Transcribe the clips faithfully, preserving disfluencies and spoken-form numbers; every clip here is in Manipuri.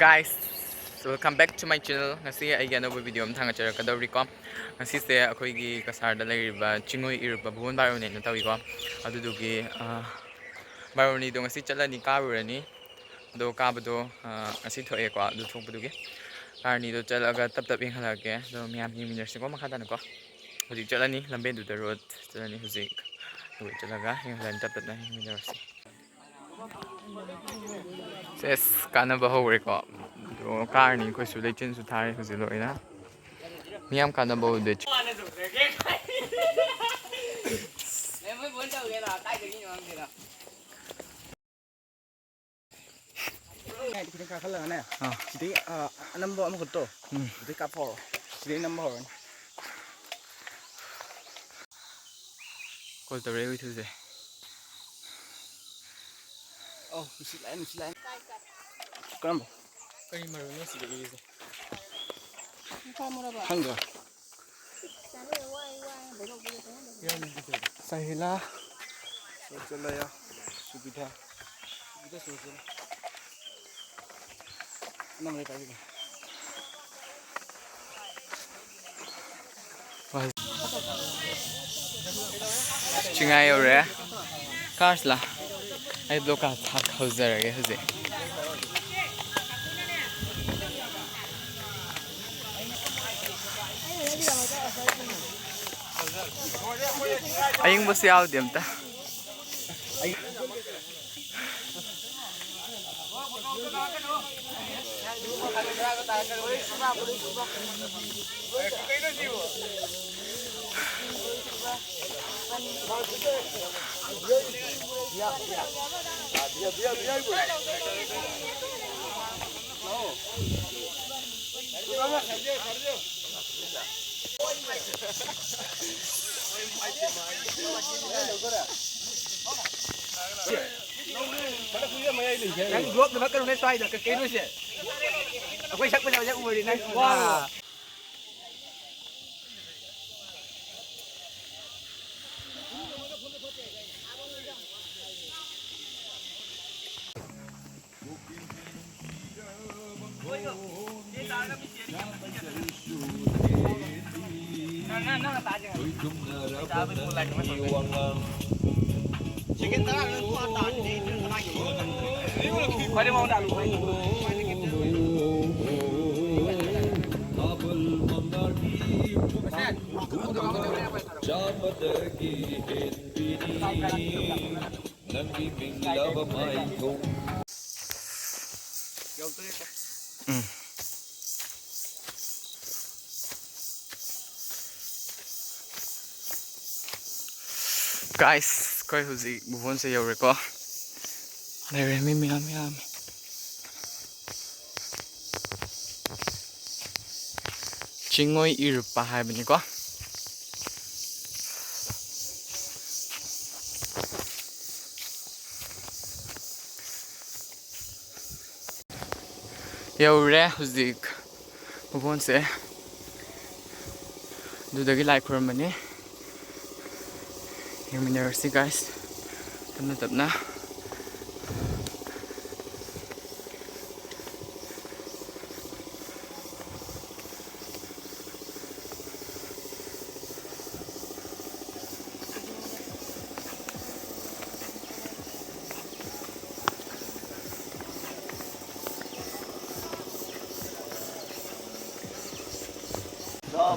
Guys, welcome back to my channel. ꯉꯁꯤ ꯑꯩꯒꯤ ꯑꯅꯧꯕ ꯚꯤꯗꯤꯑꯣ ꯑꯃ ꯊꯥꯡꯒꯠꯆꯔꯛꯀꯗꯧꯔꯤꯀꯣ꯫ ꯉꯁꯤꯁꯦ ꯑꯩꯈꯣꯏꯒꯤ ꯀꯁꯥꯔꯗ ꯂꯩꯔꯤꯕ ꯆꯤꯡꯉꯣꯏ ꯏꯔꯨꯞꯄ ꯚꯨꯕꯟ ꯕꯥꯔꯣꯅꯦꯅ ꯇꯧꯏꯀꯣ꯫ ꯑꯗꯨꯗꯨꯒꯤ, ꯑ, ꯕꯥꯔꯣꯅꯤꯗꯣ ꯉꯁꯤ ꯆꯠꯂꯅꯤ, ꯀꯥꯔꯨꯔꯅꯤ꯫ ꯑꯗꯣ ꯀꯥꯕꯗꯣ, ꯑ, ꯉꯁꯤ ꯊꯣꯛꯑꯦꯀꯣ꯫ ꯑꯗꯨ ꯊꯣꯛꯄꯗꯨꯒꯤ ꯕꯥꯔꯣꯅꯤꯗꯣ ꯆꯠꯂꯒ ꯇꯞ ꯇꯞ ꯌꯦꯡꯍꯜꯂꯛꯀꯦ꯫ ꯑꯗꯣ ꯃꯌꯥꯝ ꯌꯦꯡꯃꯤꯟꯅꯔꯁꯤꯀꯣ ꯃꯈꯥ ꯇꯥꯅꯀꯣ꯫ ꯍꯧꯖꯤꯛ ꯆꯠꯂꯅꯤ, ꯂꯝꯕꯦꯟꯗꯨꯗ ꯔꯣꯗ ꯆꯠꯂꯅꯤ ꯍꯧꯖꯤꯛ꯫ ꯑꯗꯨꯒ ꯆꯠꯂꯒ ꯌꯦꯡꯍꯜꯂꯅꯤ, ꯇꯞ ꯇꯞꯅ ꯌꯦꯡꯃꯤꯟꯅꯔꯁꯤ꯫ ꯁꯦꯁ, ꯀꯥꯟꯅꯕ ꯍꯧꯔꯦꯀꯣ꯫ ꯑꯗꯣ ꯀꯥꯔꯅꯤ ꯑꯩꯈꯣꯏꯁꯨ, ꯂꯩꯆꯤꯟꯁꯨ ꯊꯥꯔꯦ ꯍꯧꯖꯤꯛ ꯂꯣꯏꯅ꯫ ꯃꯤ ꯌꯥꯝ ꯀꯥꯟꯅꯕ ꯎꯗꯦ꯫ ꯈꯤꯇꯪ ꯀꯥꯈꯠꯂꯒꯅꯦ, ꯑꯥ꯫ ꯁꯤꯗꯩ, ꯑꯥ, ꯑꯅꯝꯕ ꯑꯃꯈꯛꯇꯣ, ꯎꯝ꯫ ꯑꯗꯨꯗꯩ ꯀꯥꯞꯄ ꯍꯧꯔꯣ꯫ ꯁꯤꯗꯩ ꯅꯝꯕ ꯍꯧꯔꯅꯤ꯫ ꯀꯣꯜ ꯇꯧꯔꯛꯑꯦ ꯍꯨꯏꯊꯨꯁꯦ꯫ ꯑꯧ, ꯅꯨꯡꯁꯤꯠ ꯂꯥꯛꯑꯦ, ꯅꯨꯡꯁꯤꯠ ꯂꯥꯛꯑꯦ꯫ ꯀꯔꯝꯕ? ꯀꯔꯤ ꯃꯔꯨꯅꯣ ꯁꯤꯗ ꯏꯔꯤꯁꯦ? ꯈꯪꯗ꯭ꯔꯣ? ꯁꯥꯍꯤꯂꯥ꯫ ꯁꯣꯆꯂꯌꯥ꯫ ꯁꯨꯕꯤꯙꯥ꯫ ꯁꯨꯕꯤꯙꯥ ꯁꯣꯆꯂ꯫ ꯅꯪ ꯂꯩ ꯀꯥꯏꯗ? ꯆꯤꯡꯉꯥꯏ ꯌꯧꯔꯦ꯫ ꯀꯥꯔꯁꯂꯥ? ꯑꯩ ꯕ꯭ꯂꯣꯛ ꯀꯥꯔ ꯊꯥꯛ ꯍꯧꯖꯔꯒꯦ ꯍꯧꯖꯤꯛ꯫ ꯑꯌꯤꯡꯕꯁꯨ ꯌꯥꯎꯗꯦ ꯑꯝꯇ꯫ ꯅꯪ ꯂꯣꯠꯅ ꯅꯠꯇ꯭ꯔꯣꯅꯦ ꯇꯥꯏꯗꯣ? ꯀꯩ-, ꯀꯩꯅꯣꯁꯦ? ꯑꯩꯈꯣꯏ ꯁꯛ ꯐꯖꯕꯁꯦ ꯎꯔꯗꯤ ꯅꯪ, ꯋꯥꯔꯣ? ꯆꯥꯕꯗꯒꯤ ꯍꯦꯟꯕꯤꯅꯤ ꯅꯪꯒꯤ ꯃꯤꯡꯂꯕ ꯃꯥꯏꯊꯣꯡ꯫ ꯎꯝ꯫ Guys, ꯑꯩꯈꯣꯏ ꯍꯧꯖꯤꯛ ꯃꯐꯝꯁꯦ ꯌꯧꯔꯦꯀꯣ꯫ ꯂꯩꯔꯦ ꯃꯤ ꯃꯌꯥꯝ ꯃꯌꯥꯝ꯫ ꯆꯤꯡꯉꯣꯏ ꯏꯔꯨꯞꯄ ꯍꯥꯏꯕꯅꯤꯀꯣ꯫ ꯌꯧꯔꯦ ꯍꯧꯖꯤꯛ ꯃꯐꯝꯁꯦ꯫ ꯑꯗꯨꯗꯒꯤ ꯂꯥꯏ ꯈꯨꯔꯨꯝꯕꯅꯤ꯫ ꯌꯦꯡꯃꯤꯟꯅꯔꯁꯤ guys, ꯇꯞꯅ ꯇꯞꯅ꯫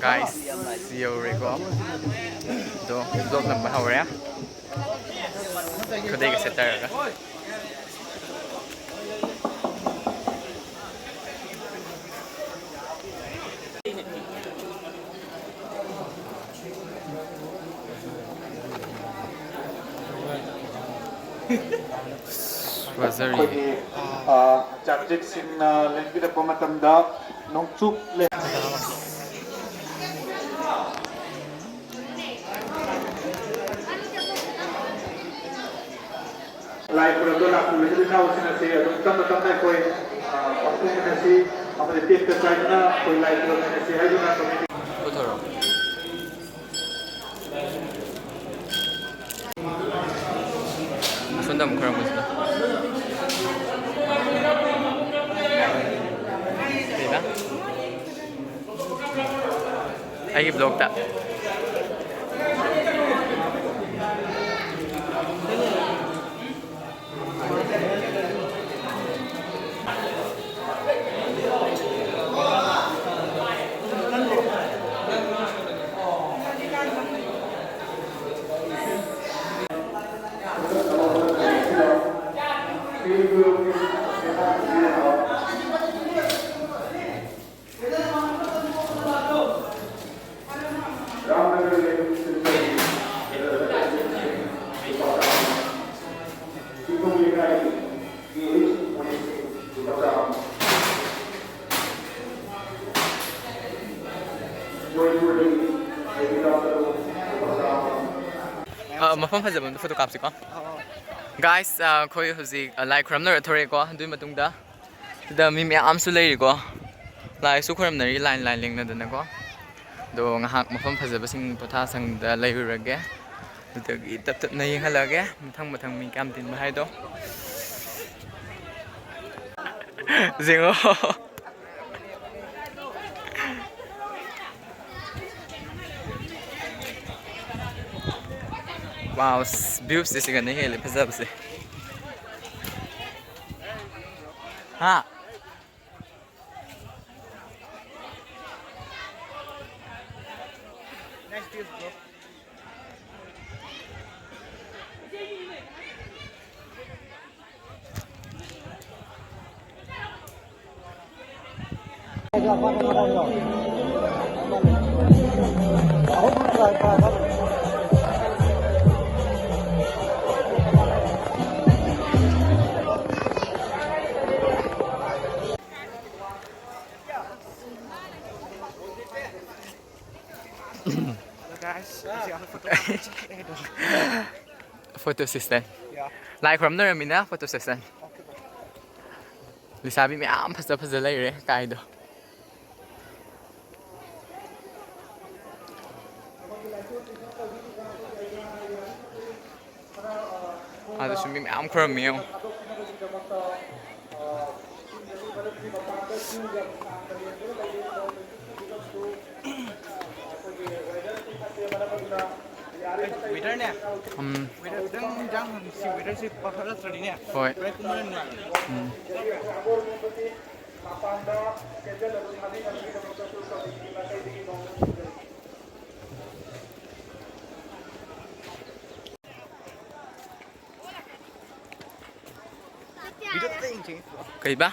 Guys, ꯌꯧꯔꯦꯀꯣ꯫ ꯑꯗꯣ vlog ꯅꯝꯕ ꯍꯧꯔꯦ꯫ ꯈꯨꯗꯩꯒ ꯁꯦꯠꯇꯔꯒ꯫ ꯋꯥꯖꯔꯤ꯫ ꯑꯩꯈꯣꯏꯒꯤ, ꯑ, ꯆꯥꯟꯗ꯭ꯔꯤꯛ ꯁꯤꯡꯅ ꯂꯦꯡꯕꯤꯔꯛꯄ ꯃꯇꯝꯗ ꯅꯣꯡꯆꯨꯞ ꯂꯩ-, ꯂꯥꯏ ꯈꯨꯔꯨꯝꯕ ꯂꯥꯛꯄꯤꯕ ꯏꯆꯤꯜ ꯏꯅꯥꯎꯁꯤꯡ ꯑꯁꯤ ꯑꯗꯨꯝ ꯇꯞꯅ ꯇꯞꯅ ꯑꯩꯈꯣꯏ, ꯑ, ꯄꯥꯡꯊꯣꯛꯃꯤꯟꯅꯁꯤ ꯑꯃꯗꯤ ꯇꯦꯛꯇ ꯀꯥꯏꯗꯅ ꯑꯩꯈꯣꯏ ꯂꯥꯏ ꯈꯨꯔꯨꯝꯃꯤꯟꯅꯁꯤ ꯍꯥꯏꯗꯨꯅ ꯀꯃꯤꯇꯤ ꯄꯨꯊꯣꯔꯛꯑꯣ꯫ ꯑꯁꯣꯝꯗ ꯑꯃꯨꯛ ꯈꯔ ꯑꯃꯨꯛ ꯁꯤꯗ꯫ ꯑꯩꯒꯤ ꯕ꯭ꯂꯣꯛꯇ꯫ ꯑ, ꯃꯐꯝ ꯐꯖꯕ ꯑꯝꯗ ꯐꯣꯇꯣ ꯀꯥꯞꯁꯤꯀꯣ꯫ ꯒꯥꯏꯁ, ꯑ, ꯑꯩꯈꯣꯏ ꯍꯧꯖꯤꯛ, ꯑ, ꯂꯥꯏ ꯈꯨꯔꯨꯝ ꯂꯣꯏꯔ ꯊꯣꯔꯛꯑꯦꯀꯣ꯫ ꯑꯗꯨꯒꯤ ꯃꯇꯨꯡꯗ ꯁꯤꯗ ꯃꯤ ꯃꯌꯥꯝꯁꯨ ꯂꯩꯔꯤꯀꯣ꯫ ꯂꯥꯏꯁꯨ ꯈꯨꯔꯨꯝꯅꯔꯤ ꯂꯥꯏꯟ ꯂꯥꯏꯟ ꯂꯦꯡꯅꯗꯅꯀꯣ꯫ ꯑꯗꯣ ꯉꯥꯏꯍꯥꯛ ꯃꯐꯝ ꯐꯖꯕꯁꯤꯡ ꯄꯣꯊꯥꯁꯪꯗ ꯂꯩꯔꯨꯔꯒꯦ꯫ ꯑꯗꯨꯗꯒꯤ ꯇꯞ ꯇꯞꯅ ꯌꯦꯡꯍꯜꯂꯛꯑꯒꯦ ꯃꯊꯪ ꯃꯊꯪ ꯃꯤ ꯀꯌꯥꯝ ꯇꯤꯟꯕ ꯍꯥꯏꯗꯣ꯫ ꯌꯦꯡꯉꯣ꯫ ꯋꯥꯎ, ꯚ꯭ꯌꯨꯁꯦ ꯁꯤꯒꯅ ꯍꯦꯜꯂꯦ ꯐꯖꯕꯁꯦ꯫ ꯍꯥ? Hello guys, ꯍꯧꯖꯤꯛ ꯑꯩꯈꯣꯏ ꯐꯣꯇꯣ ꯀꯥꯞꯄ ꯆꯠꯈ꯭ꯔꯦ ꯑꯗꯣ꯫ Photo session꯫ Yeah. ꯂꯥꯏ ꯈꯨꯔꯨꯝꯅꯔꯝꯃꯤꯅ photo session꯫ Okay, bye. ꯂꯩꯁꯥꯕꯤ ꯃꯌꯥꯝ ꯐꯖ ꯐꯖ ꯂꯩꯔꯦ ꯀꯥꯏꯗꯣ꯫ ꯑꯗꯨꯁꯨ ꯃꯤ ꯃꯌꯥꯝ ꯈꯨꯔꯝꯃꯤ ꯌꯦꯡꯉꯣ꯫ ꯋꯦꯗꯔꯅꯦ꯫ ꯎꯝ꯫ ꯋꯦꯗꯔ ꯈꯤꯇꯪ ꯏꯟꯖꯥꯡ ꯁꯤ ꯋꯦꯗꯔꯁꯤ ꯄꯥꯈꯠꯂꯛꯇ꯭ꯔꯗꯤꯅꯦ꯫ ꯍꯣꯏ꯫ ꯍꯣꯔꯦꯟ ꯀꯨꯝꯕꯅ ꯅꯨꯡꯉꯥꯏꯕꯅꯦ꯫ ꯎꯝ꯫ ꯀꯩꯕꯥ?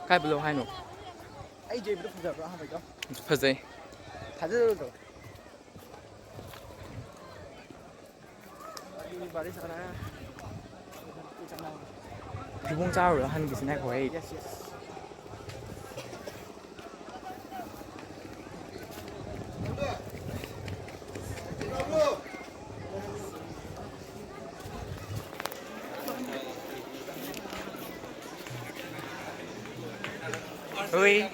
ꯀꯥꯏ ꯄꯨꯂꯞ ꯍꯥꯏꯅꯣ? ꯑꯩ ꯖꯦꯕꯤꯗꯣ ꯐꯖꯕ꯭ꯔꯥ ꯑꯍꯥꯟꯕꯩꯗꯣ? ꯐꯖꯩ꯫ ꯊꯥꯖꯗꯕꯗꯣ꯫ ꯑꯩ ꯕꯥꯔꯤ ꯁꯥꯟꯅ-, ꯊꯤꯕꯣꯡ ꯆꯥꯔꯨꯔ ꯍꯟꯈꯤꯁꯤ ꯉꯥꯏꯈꯣ ꯑꯩ꯫ Yes, yes. ꯍꯣꯏ꯫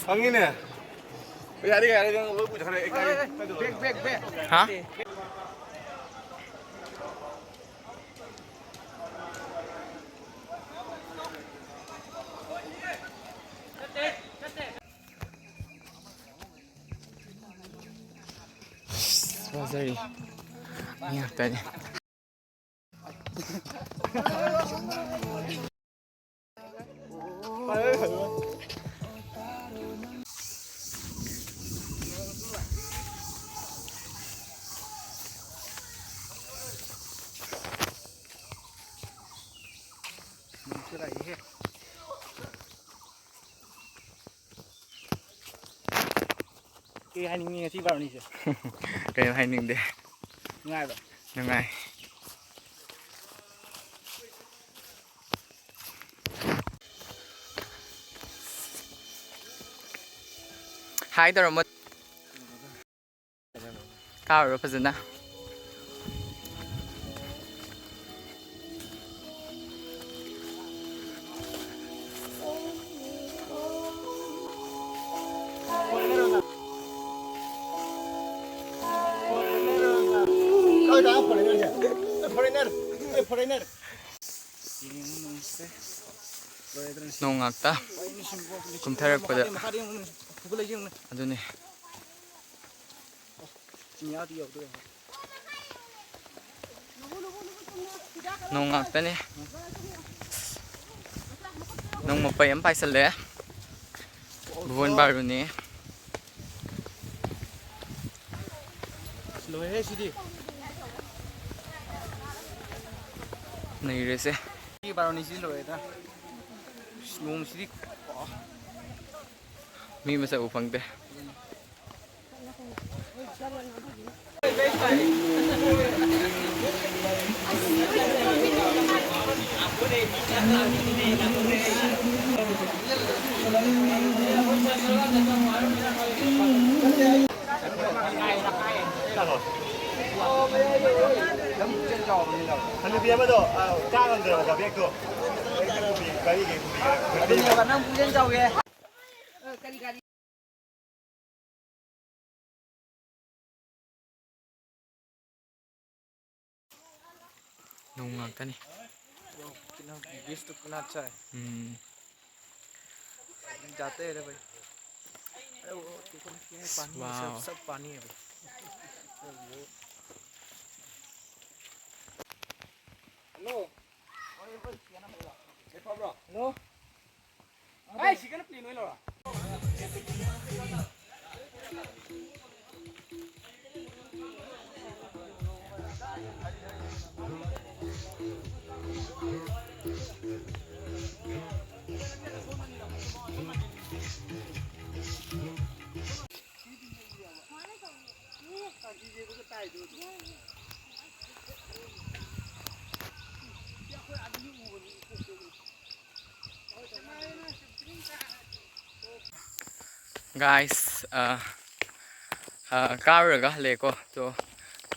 ꯈꯪꯉꯤꯅꯦ꯫ ꯌꯥꯔꯦ, ꯌꯥꯔꯦ, ꯅꯪ ꯂꯣꯏ ꯄꯨꯊꯔꯦ, ꯑꯩ ꯀꯥꯏ-, ꯀꯥꯏꯗ ꯂꯣꯏ? ꯕꯦꯛ, ꯕꯦꯛ, ꯕꯦꯛ꯫ ꯍꯥ? ꯋꯥꯖꯔꯤ꯫ ꯃꯤ ꯉꯥꯛꯇꯅꯤ꯫ ꯀꯩ ꯍꯥꯏꯅꯤꯡꯉꯤ ꯉꯁꯤ ꯕꯥꯔꯨꯅꯤꯁꯦ? ꯀꯩꯝ ꯍꯥꯏꯅꯤꯡꯗꯦ꯫ ꯅꯨꯡꯉꯥꯏꯕ꯭ꯔꯣ? ꯅꯨꯡꯉꯥꯏ꯫ ꯍꯥꯏ ꯇꯧꯔꯝꯃꯣ꯫ ꯇꯥꯕ꯭ꯔꯣ ꯐꯖꯅ? Foreigner, foreigner, foreigner. ꯌꯦꯡꯉꯨ ꯅꯣꯡꯁꯦ꯫ ꯅꯣꯡ ꯉꯥꯛꯇ ꯀꯨꯝꯊꯔꯛꯄꯗ꯫ ꯑꯗꯨꯅꯤ꯫ ꯅꯣꯡ ꯉꯥꯛꯇꯅꯦ꯫ ꯅꯣꯡ ꯃꯄꯩ ꯑꯃ ꯄꯥꯏꯁꯜꯂꯦ꯫ ꯚꯨꯕꯟ ꯕꯥꯔꯨꯅꯤ꯫ ꯂꯣꯏꯔꯦ ꯁꯤꯗꯤ꯫ ꯅꯩꯔꯦꯁꯦ꯫ ꯁꯤ ꯕꯥꯔꯨꯅꯤꯁꯤ ꯂꯣꯏꯔꯦꯗ꯫ ꯅꯣꯡꯁꯤꯗꯤ꯫ ꯃꯤ ꯃꯁꯛ ꯎ ꯐꯪꯗꯦ꯫ ꯍꯅꯨꯕꯤ ꯑꯃꯗꯣ, ꯑ, ꯀꯥ ꯉꯝꯗ꯭ꯔꯕ ꯕꯦꯒꯇꯣ꯫ ꯒꯥꯔꯤꯒꯤ ꯄꯨꯕꯤꯒꯦ꯫ ꯑꯗꯨꯅꯦꯕ, ꯅꯪ ꯄꯨꯛꯆꯦꯜ ꯆꯥꯎꯋꯦ꯫ ꯅꯣꯡ ꯉꯥꯛꯇꯅꯤ꯫ वो कितना, बीस तो कितना अच्छा है। ꯎꯝ꯫ जाते हैं रे भाई। अरे वो तो क्या है, पानी है, सब, वाओ। सब पानी है भाई। हेलो। हेलो। Guys, ꯑ, ꯑ, ꯀꯥꯔꯨꯔꯒ ꯍꯜꯂꯛꯑꯦꯀꯣ꯫ ꯑꯗꯣ,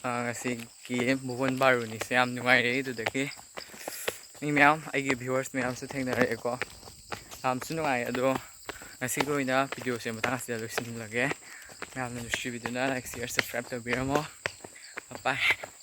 ꯑ, ꯉꯁꯤꯒꯤ ꯚꯨꯕꯟ ꯕꯥꯔꯨꯅꯤꯁꯦ ꯌꯥꯝ ꯅꯨꯡꯉꯥꯏꯔꯦ꯫ ꯑꯗꯨꯗꯒꯤ ꯃꯤ ꯃꯌꯥꯝ, ꯑꯩꯒꯤ viewers ꯃꯌꯥꯝꯁꯨ ꯊꯦꯡꯅꯔꯛꯑꯦꯀꯣ꯫ ꯌꯥꯝꯁꯨ ꯅꯨꯡꯉꯥꯏ꯫ ꯑꯗꯣ ꯉꯁꯤꯒꯤ ꯑꯣꯏꯅ video ꯁꯦ ꯃꯇꯥꯡ ꯑꯁꯤꯗ ꯂꯣꯏꯁꯤꯜꯂꯒꯦ꯫ ꯃꯌꯥꯝꯅ ꯅꯨꯡꯁꯤꯕꯤꯗꯨꯅ like, share, subscribe ꯇꯧꯕꯤꯔꯝꯃꯣ꯫ Bye bye꯫